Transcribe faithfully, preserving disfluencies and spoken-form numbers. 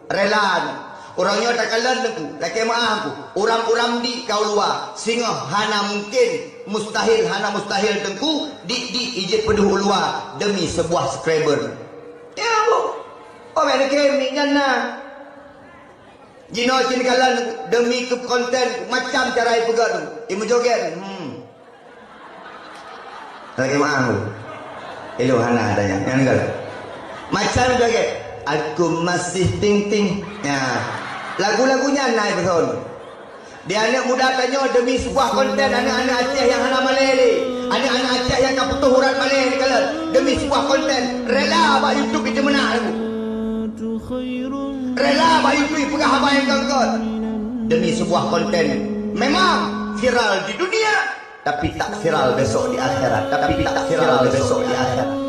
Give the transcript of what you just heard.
Rela. Urang nyoe takalon Teungku, lakée meuáh Teungku. Urang-urang di ka u luwa, singoh hana mungkin, mustahil, hana mustahil Teungku, di, di ijeuet peudeuh u luwa demi sebuah subscriber. Ya, Bu. Oh, bèk neukheun miet nyan na. Jinoe cit kalon demi keu konten macam cara ipeugah tu. Imeujogét. Hmm. Lagi maaf. Elo hana ada yang. Yang enggak. Macam joget. Aku masih ting ting. Ya. Lagu-lagunya naik betul. Di aneuk muda tanyoe demi sebuah konten aneuk-aneuk Aceh nyang hana malèe lé. Aneuk-aneuk Aceh nyang ka putôh urat malèe dikalon demi sebuah konten rela bak YouTube itu menang. Rela bak YouTube peugah haba nyang kon-kon demi sebuah konten. Memang viral di dunia, tapi tak viral besok di akhirat. Tapi tak viral besok di akhirat.